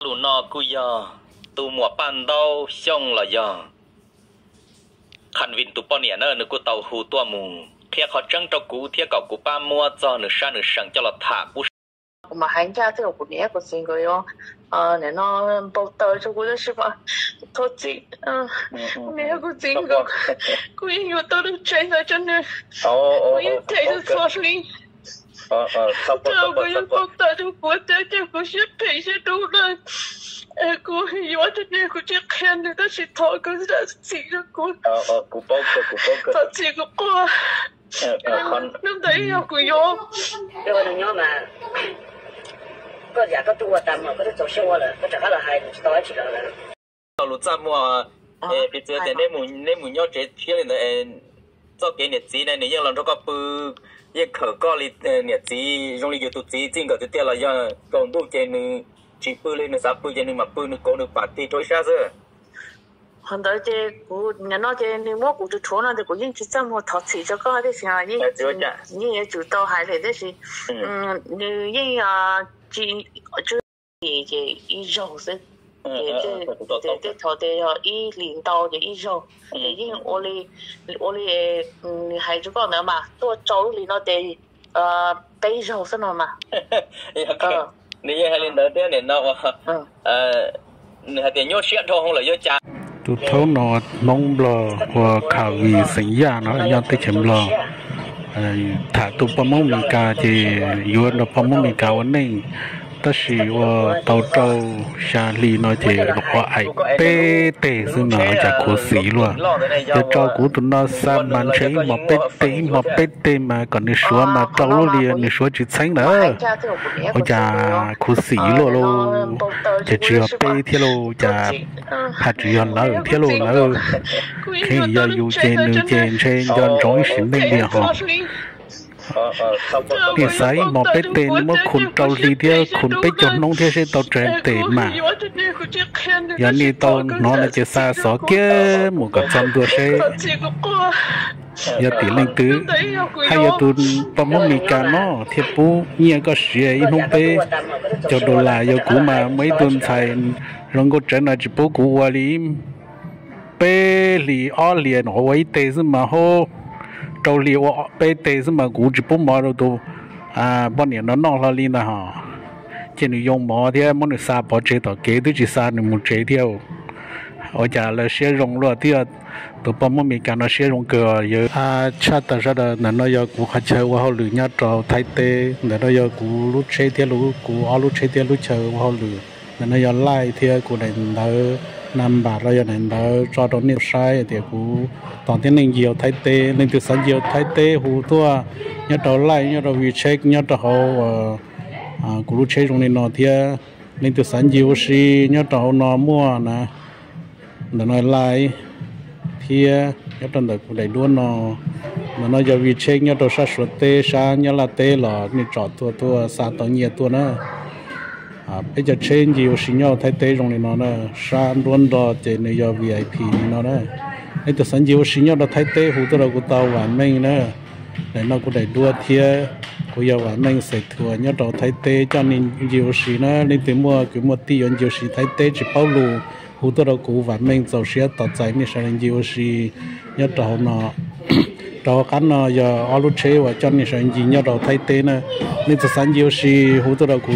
Lus no kuj yog tus muam Paj Ntaub Xyooj los yog Qha Vij tus poj niam na, nws kuj tau hu tuaj mus qhia qhov tseeb rau kuv thiab kom kuv pab muab txog nws sab nws seem coj los tham pub. Kuv mam hais ncaj thiab kuv niam kuv txiv nkawd yuav nim no npau taws rau kuv tab sis mas thov txim, kuv niam kuv txiv nkawd, kuv yeej yuav tau lub tsev ntawd rau nws, kuv yeej them txhua hli. Kuv yeej npau taws rau kuv thiab ces kuv siab phem siab dub lawm. Kuv yuav rau nws, kuv tsis qhia nws tab sis thov koj zam txim rau kuv, thov txim kuv quaj. Hnub ntawd yog kuv yuav. Koj yam koj twb ua tas mus, koj twb txaus siab ua lawm, koj rov qab los hais tsis tau dab tsi rau lawm. Tau lus txaj muag, piv txwv tias neb mus nyob tsev tshiab li ntawd, txoj kev niam txiv na nws yeej los nrog koj pw, yeej khawm koj li niam txiv, zoo li yus tus txiv txij nkawm tiag tiag los yog tsaus ntuj ces nws tsis pw li, nws xav pw ces nws mam pw, nws kauv nws pam tig rau ib sab xwb. Qhov ntawd ces kuv nim no ces nws muab kuv rhuav rhuav no ces kuv yeej tsis txaj muag thov txim rau koj tiam sis yeej yuav tsum tau hais lawm tab sis nws yeej tsis, ces ib zaug xwb, ces tej thaum tias yog ib hlis ntau ces ib zaug, ces yeej ua li, ua li nws hais rau koj ntawd mas tuaj rau lub hlis no ces peb zaug xwb no mas. Nws yeej hais li ntawd thiab nim no nws hais tias nyuaj siab dhau hwv lawm yuav cas. Tus thaub no Hmoob Nplog ua Kha Vij xeem Yaj no nyob teb chaws Nplog, tham tus poj Hmoob Meskas ces yuav nrog poj Hmoob Meskas ua neej, tab sis ua tau rau xya hli no ces los ua aim peb teg xwb mas ua cas khuv xim luaj. Yog tso kuv tus no xa mas ntshe ib hmos peb teg, ib hmos peb teg mas kom nws suav mas rau lub hli nws suav tsis txheeb ntawd, ua cas khuv xim luaj lauj. Ces tsis yog peb thiab lauj, cas haj tsis yog lawv thiab lauj, lawv kheev yog yus ces nws ces ntshe nco ntsoov ib sim neej li hos. Nej xav ib hmos peb teg, nej muab khu rau hli thiab khu peb caug hnub thiab seb tau tsawg tes mas. Yog nej tau hnov no ces xa xov kiag mus kom txog ntua seb yog tim leej twg, haj yog tus poj Hmoob Meskas no thiaj pub nyiaj koj siav ib hnub peb caug dollar. Yog kuv mas muaj ib tug ntxhais zoo nkauj tsawv no tsis pub kuv ua li peb hlis ob hlis no ua ib teg xwb mas hub, rau hli ua peb teg xwb mas kuv tsis pub mov rau tus poj niam no noj hlo li ntag hos. Ces nws yoo mov thiab muab nws xa pov tseg tom kev twb tsis xa nws mus tsev thiab. Ua cas lawv siab zoo luaj thiab, tus poj Hmoob Meskas no siab zoo kawg. Yawg tshaj tawm sawv daws, ntawm no yog kuv qhov chaw ua hauj lwm nyob rau Thaib teb, ntawm no yog kuv lub tsheb thiab, kuv ob lub tsheb thiab lub chaw ua hauj lwm. Ntawm no yog laij thiab kuv daim ntawv naj npam los yog daim ntawv tso rau nej saib tias kuv tos tib neeg ncig hauv Thaib teb. Leej twg xav ncig hauv Thaib teb hu tuaj nyob rau laij nyob rau WeChat nyob rau hauv kuv lub tsheb zoo li no thiab. Leej twg xav ncig ua si nyob rau hauv no muaj na, ntawm no laij thiab nyob rau ntawm kuv daim duab no. Ntawm no yog WeChat nyob rau sab Suav teb, sab Nyab Laj teb los nej tsom tuaj tuaj xa tau nyiaj tuaj na. Peb cov tsheb ncig ua si nyob Thaib teb zoo li no na, sab nruab nrog ces nws yog VIP li no na. Leej twg xav ncig ua si nyob rau Thaib teb hu tuaj rau kuv tau vam meej na. Daim no kuv daim duab thiab kuv yog vam meej xes thuas nyob rau Thaib teb coj nej ncig ua si na. Leej twg muaj kwv muaj tij yuav ncig ua si Thaib teb tsis paub lus hu tuaj rau kuv vam meej txaus siab tos txais nej sawv daws ncig ua si nyob rau hauv no. Rau hauv qab no yog ob lub tsheb uas coj nej sawv daws ncig nyob rau Thaib teb na. Leej twg xav ncig ua si hu tuaj rau kuv